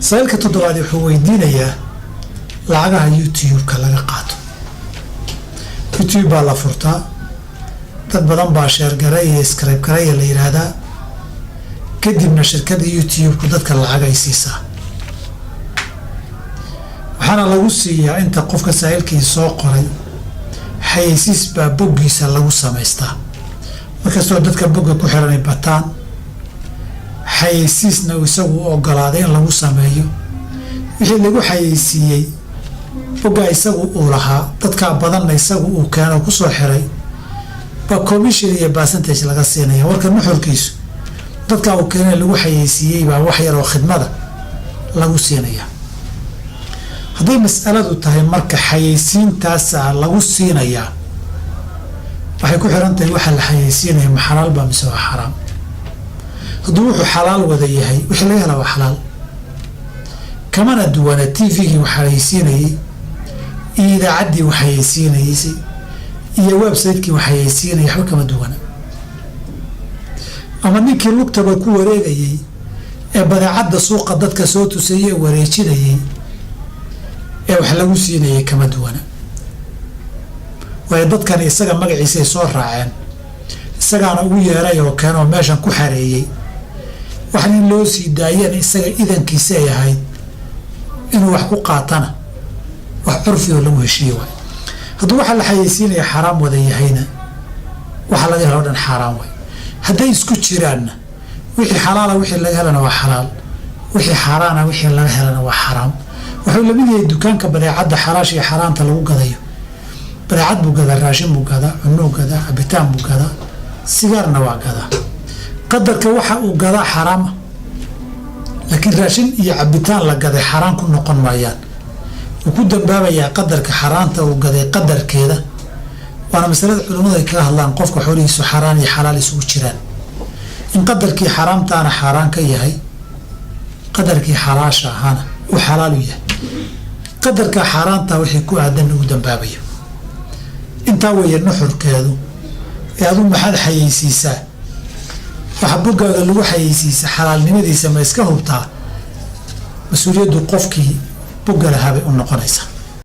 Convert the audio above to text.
Saa'ilka toddobaad wuxuu weydiinayaa lacagaha YouTube-ka laga qaato. YouTube baa la furtaa, dad badan baa share garay iyo subscribe garaya la yidhaahdaa, kadibna shirkadda YouTube-ku dadka lacag ay siisaa. Waxaana lagu siiyaa inta qofka saa'ilkii soo qoray xayeysiis baa boggiisa lagu samaystaa. Markastoo dadka bogga ku xiran ay bataan, xayeysiisna isagu u ogolaaday in lagu sameeyo, wixii lagu xayeysiiyey bogga isagu uu lahaa, dadkaa badanna isagu uu keeno kusoo xiray, baa commission iyo percentage laga siinaya. Warka nuxurkiisu, dadkaa uu keenay lagu xayeysiiyey baa wax yar oo khidmada lagu siinaya. Hadday mas'aladu tahay marka xayeysiintaasaa lagu siinayaa, waxay ku xiran tahay waxaa la xayeysiinaya ma xalaal baa mise waa xaraam. Hadduu wuxuu xalaal wada yahay, wixii laga helaa waa xalaal, kamana duwana TV-gii wax xayeysiinayey iyo idaacaddii wax xayeysiinaysay iyo website-kii wax xayeysiinayay, waxba kama duwana. Ama ninkii lugtaba ku wareegayey ee badeecadda suuqa dadka soo tusayey ee wareejinayey ee wax lagu siinayay kama duwana, waayo dadkani isaga magaciisay soo raaceen, isagaana ugu yeeray oo keenoo meeshan ku xareeyey. Waxan in loo sii daayana isaga idankiisa ay ahayd, inuu wax ku qaatana wax curfi oo lagu heshiiye waay. Hadduu waxaa la xayeysiinaya xaaraam wada yahayna, waxa laga helo o dhan xaaraam waay. Hadday isku jiraanna, wixii xalaala wixii laga helana waa xalaal, wixii xaaraana wixii laga helana waa xaraam. Wuxuu lamid yahay dukaanka badeecadda xalaasha iyo xaaraanta lagu gadayo. Badeecad buu gadaa, raashin buu gadaa, cunuu gadaa, cabitaan buu gadaa, sigaarna waa gadaa. Qadarka waxa uu gadaa xaaraama, laakiin raashin iyo cabitaan la gaday xaaraan ku noqon maayaan. Wuu ku dambaabayaa qadarka xaaraanta uu gaday qadarkeeda. Waana masalada culimmadu ay kaga hadlaan qofka xoolihiisu xaaraan iyo xalaal isugu jiraan, in qadarkii xaaraamtaana xaaraan ka yahay, qadarkii xalaasha ahaana uu xalaal u yahay, qadarka xaaraanta wixii ku aadanna uu dambaabayo. Intaa weeye nuxurkeedu. Ee adu maxaad xayeysiisaa? Waxa boggaaga lagu xayeysiisa xalaalnimadiisa ma iska hubtaa? Mas-uuliyaddu qofkii bogga lahaa bay u noqonaysaa.